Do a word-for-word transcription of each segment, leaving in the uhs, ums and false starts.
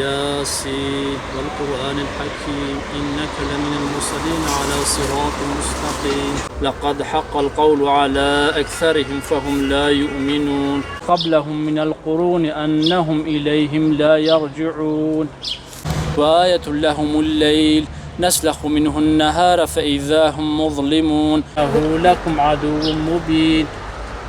يس والقرآن الحكيم إنك لمن المرسلين على صراط مستقيم. لقد حق القول على أكثرهم فهم لا يؤمنون. قبلهم من القرون أنهم إليهم لا يرجعون. وآية لهم الليل نسلخ منه النهار فإذا هم مظلمون. إنه لكم عدو مبين.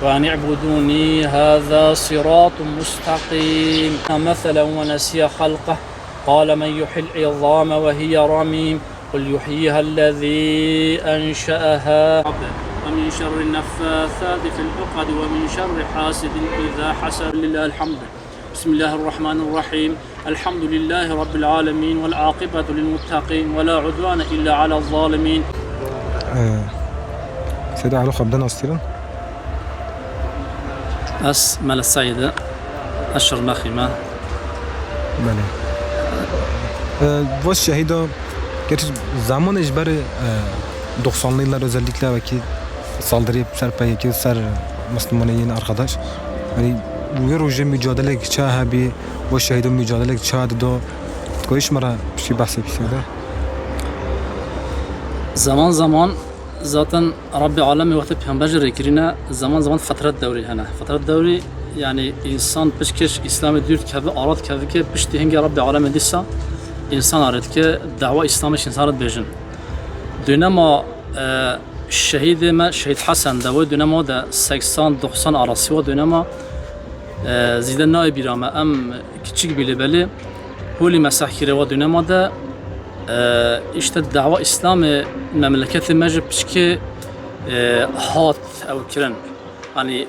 وأن اعبدوني هذا صراط مستقيم. مثلا ونسي خلقه. قال من يحيي العظام وهي رميم. قل يحييها الذي أنشأها. ومن شر النفاثات في العقد ومن شر حاسد إذا حسد. لله الحمد. بسم الله الرحمن الرحيم. الحمد لله رب العالمين والعاقبة للمتقين ولا عدوان إلا على الظالمين. Ee, Seyda Alo xwe bidin astîrin. Ez Mele Seîd e. Ez Şirnexî me. Belê. Ee, va şehîda, gerçi zamanê ji ber, e, doksanlı yıllar özellikle wekî saldırı ser P K K, ser Müslümanê yên arkadaş. Yanî wê rojê mücadelek ça hebî, va şehîda mücadelek ça dido. Dikayî ji me re piştî behsê bikî Seyda. Zaman zaman zaten Rabbê Alemê wextê Peyxember jî rê kirîne, zaman zaman fetret dewrî hene. Fetret dewrî, yanî însan piştkeş Îslamê dûr dikeve, ara dikeve ke piştî hingê Rabbê Alemê dîsa însan arê dike, dawa Îslamê ji însan re dibêjin. Dönema, e, şehîdê me, Şehîd Hesen de, wê dönema de seksan doksan arasî wa dönema, e, zîde nayê bîra me. Em kiçik bî lê belê holî me sehkirê wa dönema de, e, îşte dawa Îslamê memleketê me ji piçkê, e, hat ew kirin. Hanî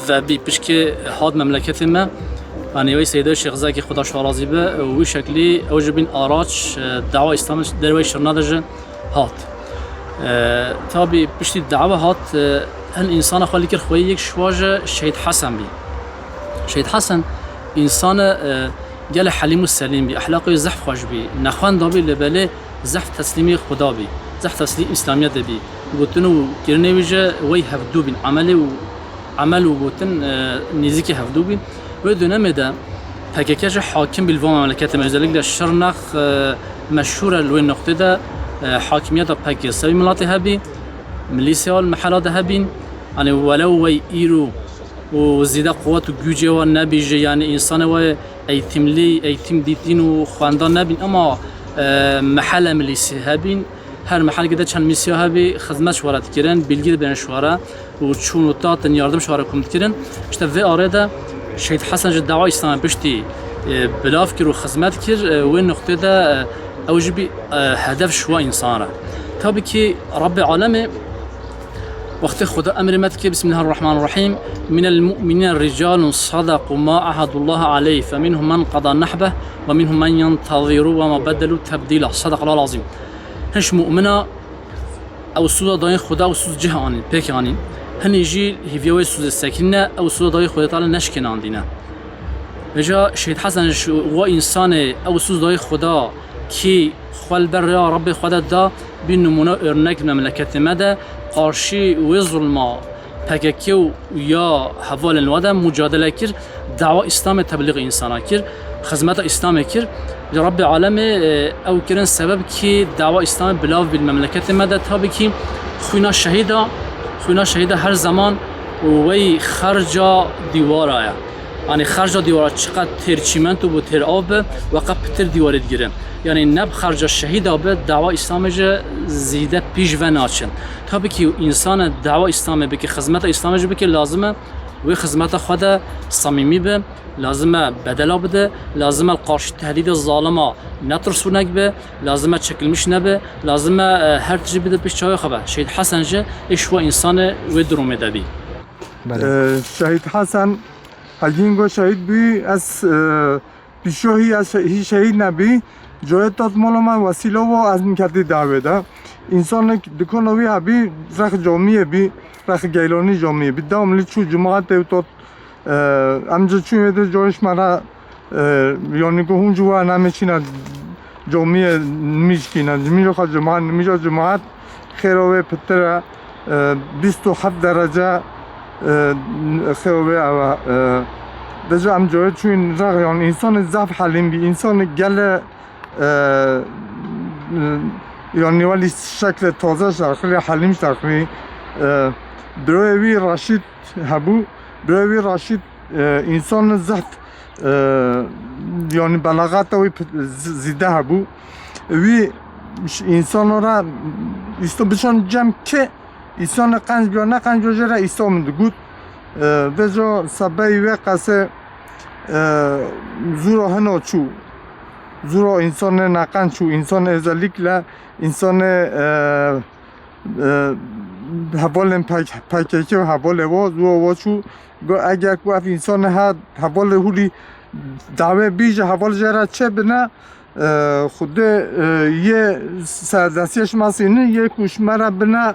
vebî piçkê hat memleketê me. Hanî wê Seyda Şêxzakî Xuda ji xwe razî be, wî şeklî ew ji bin araç, e, dawa Îslamê dervey Şirna de ji hat. E, tabî piştî dawa hat, e, hin însana xwe lî kir xweyî yek şiwa ji Şehîd Hesen bî. Şehîd Hesen însane, e, gelê helîm û selîm bî, ehlaqê wî zehf xweş bî, nexwenda bî, lê belê zehf teslîmî Xuda bî, zehf teslîm Îslamiyetê bî. Gotin û kirinê wî ji wey hevdû bîn, emelê û, emel û gotin, e, nêzîkî hevdû bîn. Wê dönemê de P K K ji hakim bî li van memleketê me, özellikle Şirnex, e, meşhûr e li wê noqtê de, e, hakimiyeta P K K sewî milatê hebî, milîsya li mehela de hebîn, yanî welew wey îro û zîde quwet û gücê wan nebî jî, yanî însanê wê eğitimli, eğitim dîtîn û xwenda nebîn, ema, e, mehele milîsî hebîn. Her mehelkê de çend milîsya hebî, xizmet ji wara dikirin, bilgi dibên ji wara û çûn û tatin yardim ji wara kom dikirin. İşte vê arê de Şehîd Hesen ji dawa Îslamê piştî, e, bilav kir û xizmet kir, e, wê noqtê de, e, ew jî bî, e, hedef şiwa însan re. Tabî ki Rabbê Alemê Wextê Xuda emrê me dike, Bismillahirrahmanirrahîm, "Minel mu'minine ricalun sadaku ma ahadullaha aleyh, feminhum men qada nahbeh ve minhum men yentaziru ve ma beddelu tebdîla." Sadakallahul azîm. Hiş mu'mina ew sûza dayên Xuda ew sûz cih anîn, pêk anîn. Hinî jî hîviya wê sûzê sekînine ew sûza dayê Xwedê Teala neşkênandîne. Vêca Şehîd Hesen ji wa însanê ew sûz dayê Xuda kî xwe li ber rêya Rebbê xwe de da, bî nimûne, örnek memleketê me de qarşî wê zulma P K K û ya hevalên wa de mucadele kir, dawa Îslamê teblîxê însana kir, xizmeta Îslamê kir. Ji Rebbê Alemê, e, ew kirin sebeb kî dawa Îslamê bilav bî li memleketê me de. Tabî kî xwîna şehîda, xwîna şehîda her zeman wey xerca dîwara ye. Yanî xerca dîwara çiqet têr çîmento bû, têr av bi, we qe pitir dîwarê digire. Yanî ne bi xerca şehîda bi, dawa Îslamê ji zîde pîş ve naçe. Tabî kî însane dawa Îslamê bike, xizmeta Îslamê jî bike, lazim e wê xizmeta xwe de samîmî be, lazim e bedela bide, lazim e li qarşî tehdîdê zalima netirsûnek be, lazim e çekilmiş nebe, lazim e, e, her tişt bide pişt çavê xwe be. Şehîd Hesen jî ê şiwa însanê wê durumê de bî. Belê. Ee, Şehîd Hesen, hegîn go şehîd bûyî, ez, e, pîşo hî ez şe-, hî şehîd nebî. Coyê tat mala me wesîla wo ez niketî dawê de. Însanek dikona wî hebî, rex camiyê bî, rex Geylanî camiyê bî. Dewam lî çû cemaatê û tat, e, em ci çûn wê de coyê ji me re, e, yanî ku hûn ji we nemê çîne camiyê nimîj kîne. Nimîja xwe cemaat, nimîja cemaat xêra wê pitir e. E, bîst û heft derece, e, xêra wê ev e, e, Vêca em cayê çûyîn rex, yanî însanê zehf helîm bî, însanê gelê, e, e, yanî welî şeklê taze şerxilî, helîm şerxilî. E, birayê wî Reşîd hebû. Birayê wî Reşîd, e, însanê zehf, e, yanî belaxeta wî pi-, z-, zîde hebû. Wî ş-, însana re îsto biçan cem ke îsane qenc biya, ne qenc biya, jê re îsta min digot. E, vêca sebeyî wê qesê, e, zûra hina çû. Zûra însanê neqenc çû, însanê, özellikle însanê, e, e, hevalên P K K û hevalê wa, zûra wa çû. Got, eger ku ev însanê he, hevalê hûlî dawê bîje, heval jê re çê bine, e, Xwedê, e, yê serdestiyê şima sînin, yê ku ji me re bine,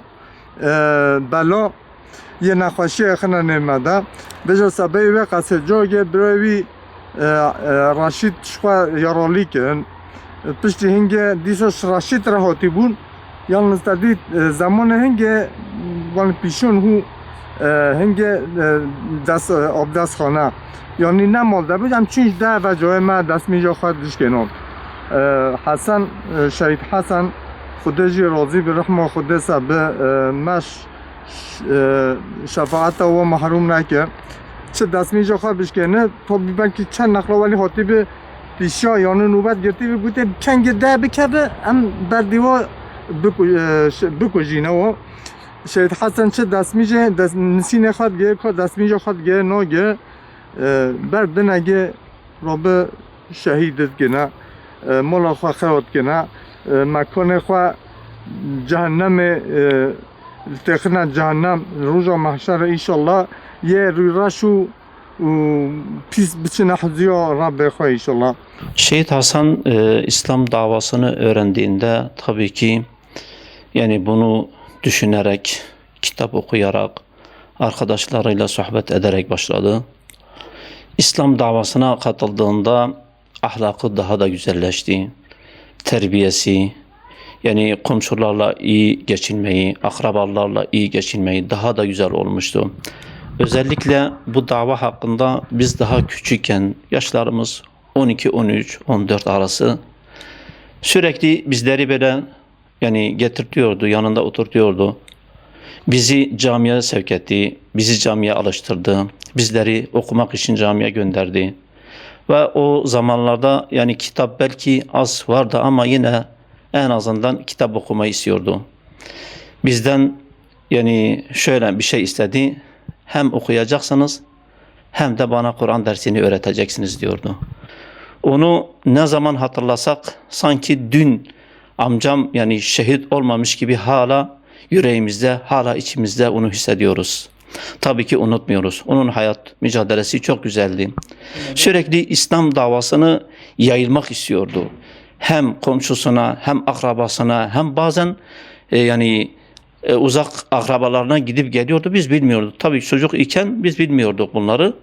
e, bela, yê nexweşiyê xine nê me de. Vêca sebeyê wê qesê cagê birayê wî, e, e, Reşîd ji xwe yaralî kirin. Piştî hingê dîsa ji Reşîd re hatîbûn. Yalnız te dît, e, zemanê hingê, van pîşon hû, e, hingê, e, des-, e, abdestxane. Yanî ne mal de bû, em çûn ji de ve cayê me destmîja xwe dişkênan. E, Hesen, e, Şehîd Hesen, Xwedê jî razî bi, rehma Xwedê se bi, e, me ş-, ş-, e, şefaeta we mehrûm neke. Çi destmîja xwe bişkêne, tabî belkî çend nexla welî hatî bi pîşiya, yanî nûbet girtî bi, gotê kengê de bikeve, em berdî we biku-, e, ş-, bikujîne we. Şehîd Hesen çi destmîjê, dest-, nisînê xwe digê, ka destmîja xwe digê, nagê, e, ber binegê, rabe şehîd dikine, e, mala xwe xewa dikine, e, mekanê xwe cehennemê, e, têxine cehennem, roja mehşerê înşallah yê rûyreş û, û pîs biçine huzûra Rabbê xwe înşallah. Şehit Hasan, e, İslam davasını öğrendiğinde tabii ki, yani bunu düşünerek, kitap okuyarak, arkadaşlarıyla sohbet ederek başladı. İslam davasına katıldığında ahlakı daha da güzelleşti. Terbiyesi, yani komşularla iyi geçinmeyi, akrabalarla iyi geçinmeyi daha da güzel olmuştu. Özellikle bu dava hakkında biz daha küçükken, yaşlarımız on iki, on üç, on dört arası, sürekli bizleri böyle, yani getirtiyordu, yanında oturtuyordu. Bizi camiye sevk etti, bizi camiye alıştırdı, bizleri okumak için camiye gönderdi. Ve o zamanlarda yani kitap belki az vardı ama yine en azından kitap okumayı istiyordu. Bizden yani şöyle bir şey istedi, hem okuyacaksınız hem de bana Kur'an dersini öğreteceksiniz diyordu. Onu ne zaman hatırlasak sanki dün amcam yani şehit olmamış gibi hala yüreğimizde, hala içimizde onu hissediyoruz. Tabii ki unutmuyoruz. Onun hayat mücadelesi çok güzeldi. Sürekli İslam davasını yayılmak istiyordu. Hem komşusuna, hem akrabasına, hem bazen, e, yani, e, uzak akrabalarına gidip geliyordu. Biz bilmiyorduk. Tabii çocuk iken biz bilmiyorduk bunları.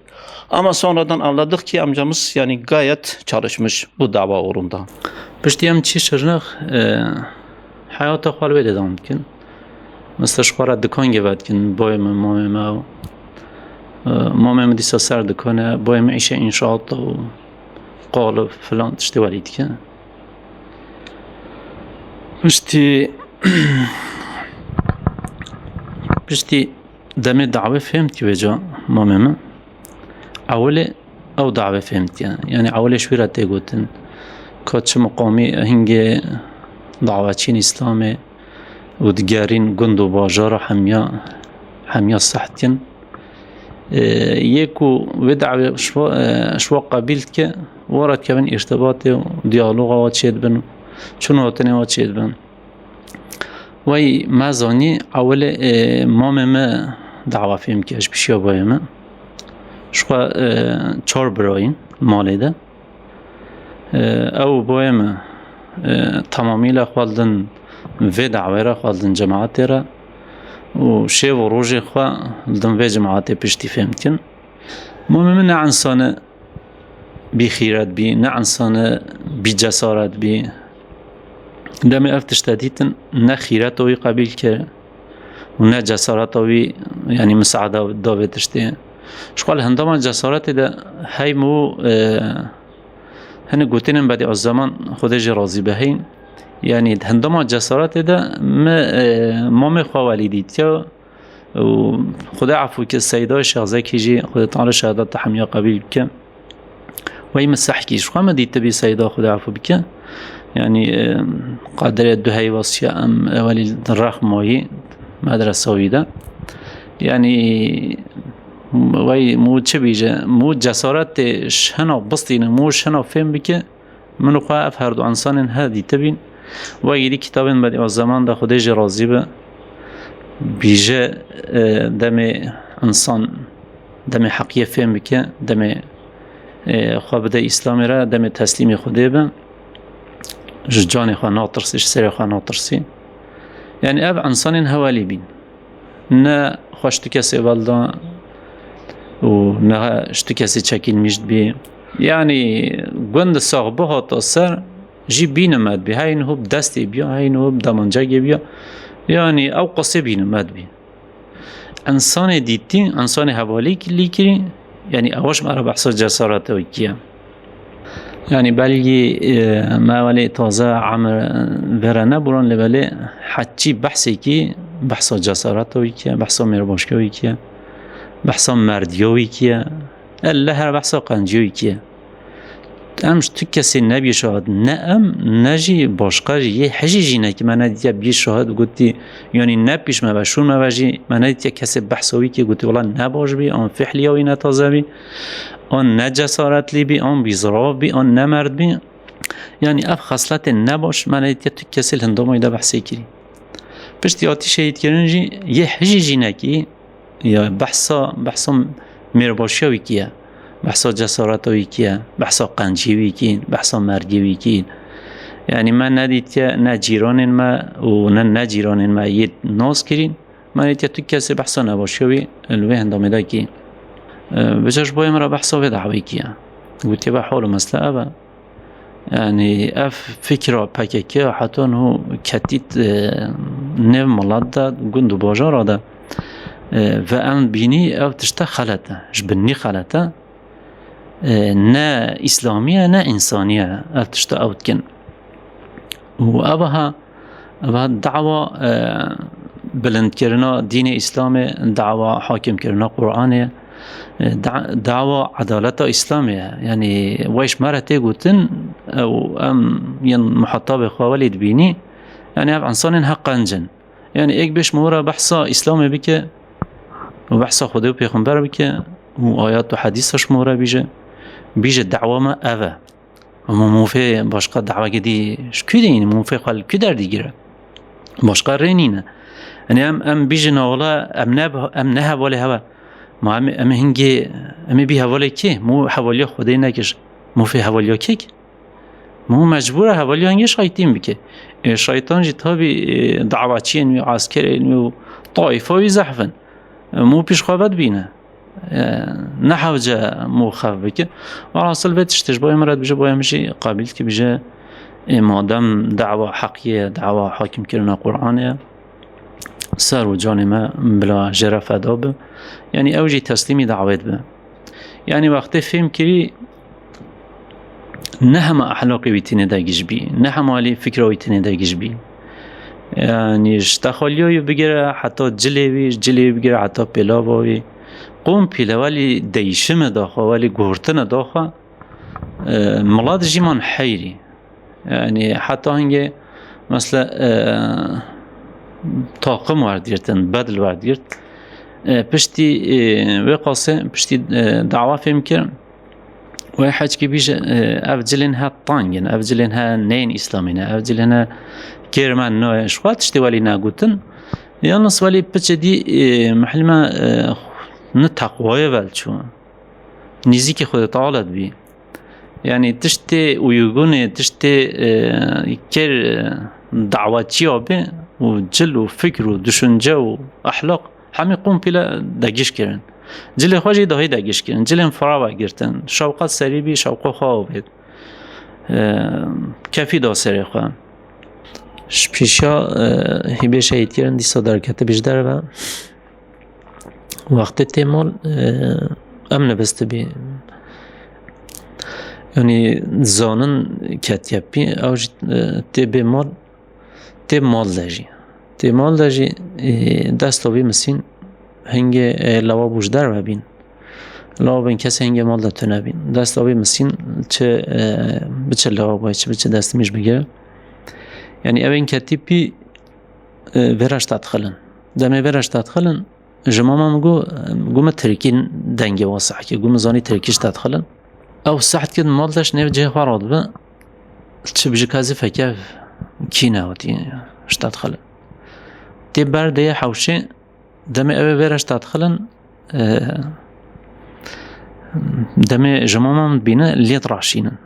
Ama sonradan anladık ki amcamız yani gayet çalışmış bu dava uğrunda. Piştî em çî şirnex, e, heyata xwe li wê de dewam dikin. Mesela ji xwe re dikan geve dikin, boyê min, mamê me ew. E, mamê min dîsa ser dikan e, boyê min îşe înşaat û qalib filan tiştê welî dike. Piştî, piştî demê dawê fêm dikî vêca mamê min. Ewilê ew dawê fêm dike. Yani ewilê ji wî re tê gotin. Ka çi miqamî hingê daweçîn Îslamê û digerîn gund û bajara hemiya, hemiya seh dikin. E, yê ku vê dawê şwa, e, şwa qebîl dike, wa re dikevin îrtibatê û diyaloga wa çêdibin, çûn hatinê wa çêdibin. Wey me zanî ewilê, e, mamê me dawa fêm dike ji pişiya bayê me. Ji xwe, e, çar birayîn malê de. E, ew bayê me, e, tamamîle xwe li din vê dawê re, xwe li din cemaetê re û şev û rojê xwe li din vê cemaetê piştî fêm dikin. Mamê min ne insane bî xîret bî, ne insane bî cesaret bî. Demê ev tişte dîtin, ne xîreta wî qebîl kir û ne cesareta wî, yanî misaada da vê tiştê. Ji xwe li hindama cesaretê de hey min û, e, hinek gotinên Bedî Zeman, Xwedê jê razî be, heyn. Yanî di hindama cesaretê de min, e, mamê xwe welî dîtiye û Xwedê efû ke Seyda Şêx Zekî jî Xwedê Teala şehadeta hemiya qebîl bike. Wey min seh kir, ji xwe min dîtibî Seyda Xwedê efû bike. Yanî, e, qadrê du heyvasiya em ewelî rex mayî medresa wî de. Yanî, wey mû çi bîje, mû cesaretê ji hina bistîne, mû ji hina fêm bike, min û xwe ev her du însanên he dîtibîn. Wey êdî kitabên Bedî Zeman de Xwedê jê razî be. Bîje, e, demê însan, demê heqiyê fêm bike, demê, e, xwe bide Îslamê re, demê teslîmê Xwedê be. Ji canê xwe natirsî, ji serê xwe natirsî. Yanî ev însanên hewelî bîn. Ne xwe ji tu kesê velda û ne ji tu kesê çekînmîş dibî. Yanî gund sax bihata ser jî bîne me dibî. Hey niho bi destê biya, hey niho bi demancegê biya. Yanî ew qasê bîne me dibî. Însanê dîtî, însanê hevalî lî kirî, yanî ewa ji me re behsa cesaretewî kiye. Yanî belkî, e, me welê taze emir vê re nebûran, lê belê heçî behsêkî behsa cesaretewî kiye, behsa mêrbaşkewî kiye, behsa merdiyewî kiye, elle her behsa qenciyewî kiye. Em ji tu kesê nebî şahid, ne em, ne jî başqa jî, yê hijî jî nekî me nedîtiye bî şahid gotî, yanî ne pîş me ve, şûn me ve jî me nedîtiye kesê behsa wî kê gotî, wela ne baş bî, an fihliya wî ne taze bî, an ne cesaretlî bî, an bîzirav bî, an ne merd bî. Yanî ev xesletên ne baş me nedîtiye tu kesê li hindama wî de behsê kirî. Piştî hatî şehîdkirin jî yê hijî jî nekî, ya behsa, behsa mêrbaşiya wî kiye, behsa cesareta wî kiye, behsa qenciyê wî kîn, behsa mergê wî kîn. Yanî me nedîtiye ne cîranên me û ne ne cîranên me yê nas kirîn. Me nedîtiye tu kesê behsa nebaşiya wî li wê hindamê de kî. E, Biçe ji boyê min re behsa vê dawê kiye. Gotiye ve hol û mesle ev e. Yanî ev fikra P K K heta niho ketît, e, nêv milet de, gund û bajara de, e, ve em bînî ev tişte xelet e, ji binî xelet e. E, ne îslamî ye, ne însanî ye ev tişte ew dikin. Û ev ha, ev ha dawa, e, bilindkirina dînê Îslamê, dawa hakimkirina Qur'anê, e, da-, dawa edaleta Îslamê ye. Yanî wey ji me re tê gotin, ew em yên muhetabê xwe welî dibînî, yanî ev însanên heq qenc in. Yanî êk bêş min re behsa Îslamê bike û behsa Xwedê û Pêxember bike û ayet û hedîsa ji min re bîje, bîje dawa me ev e. Ama mûfê başqa dawekê dî ji kû de yîn, mûfê xwe li kû derdîgire. Başqa rê nîne. Yanî em, em bîjin wela em ne, em ne hevalê hev e. Ma em, em hingê, em ê bî hevalê kê? Mû hevaliya Xwedê nekir. Mûfê hevaliya kêk? Mû mecbûr e hevaliya hingê şeytîn bike. Ê, şeytan jî tabî, ê, dawaçiyên wî, eskerên wî û taifa wî zehf in. Mû pîş xwe vedibîne. E, ne hewce mû xev bike. Welhasil vê tiştê ji bo em re dibêje, bo em jî qebîl dike, bêje, ê, madem dawa heqiyê ye, dawa hakimkirina Qur'anê ye, ser û canê me bila jê re feda be. Yanî ew jî teslîmî dawê dibe. Yanî wextê fêm kirî, ne hema ehlaqê wî têne degîş bî, ne hema alî fikra wî têne degîş bî. Yanî ji texweliya wî bigire heta cilê wî, ji cilê wî bigire heta pêlava wî. Kompîle welî deyşime daxwe, welî guhurtine daxwe, e, milet jî man heyrî. Yanî heta hingê mesela, e, taqim werdigirtin, bedil werdigirt. E, piştî, e, wê qasê, piştî, e, dawa fêm kir, wê heçkî bîje, e, ev cilên he tang in, ev cilên he neyên Îslamî ne, ev cilên he kêrmen nayê. Ji xwe tiştê welî negotin. Yalnız welî piçê dî, e, mihlî me, e, ne teqwayê vel çû. Nîzîkî Xwedê Teala dibî. Yanî tiştê uygunê, tiştê, e, kêr, e, dawaçiya be û cil û fikr û düşünce û ehlaq hemî kompîle degîş kirin. Cilê xwe jî dahî degîş kirin. Cilên firawe girtin. Şewqet serî bî, şewqo xwe avêt. E, kefî da serê xwe. Ji pêşiya, e, hîbê şehîd kirin, dîsa derketibî ji derve. Wextê tê mal, e, em nebist bî. Yanî zanin ketiye pî, ew jî, e, tê bê mal, tê mal de jî. Tê mal de jî, e, dest avî misîn hingê, e, lewabû ji derve bîn. Lewabên kesê hingê mal de tune bîn. Dest avî misîn çi, e, biçe lewabûyê, çi biçe destmîj bigire. Yanî evên ketî pî, e, vêra ji te dixilin. Demê vêra ji te dixilin, ji mama min got, got min tirkî dengê wan seh kir, got min zanî tirkî ji te dixilin. Ew seh dikir mal de ji nêv cihê xwe radibe, çi bijî ka zî feke kî newatî ji te dixilin. Tê ber dê hewşê, demê ew ê vêre ji te dixilin, e, demê ji mama min dibîne lê diraşînin.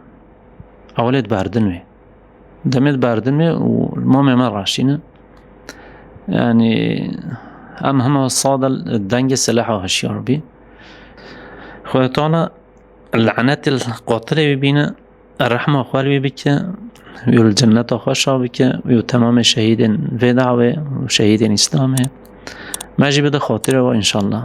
Ew lê diberdin wê. Demê diberdin wê û mamê me raşîne. Yanî em hema sade dengê sileha hişyar bî. Xwedê Teala lanetê li qatilê wî bîne, rehma xwe li wî bike, wî li cenneta xwe şa bike, wî û temamê şehîdên vê dawê û şehîdên Îslamê. Me jî bide xatirê we înşallah.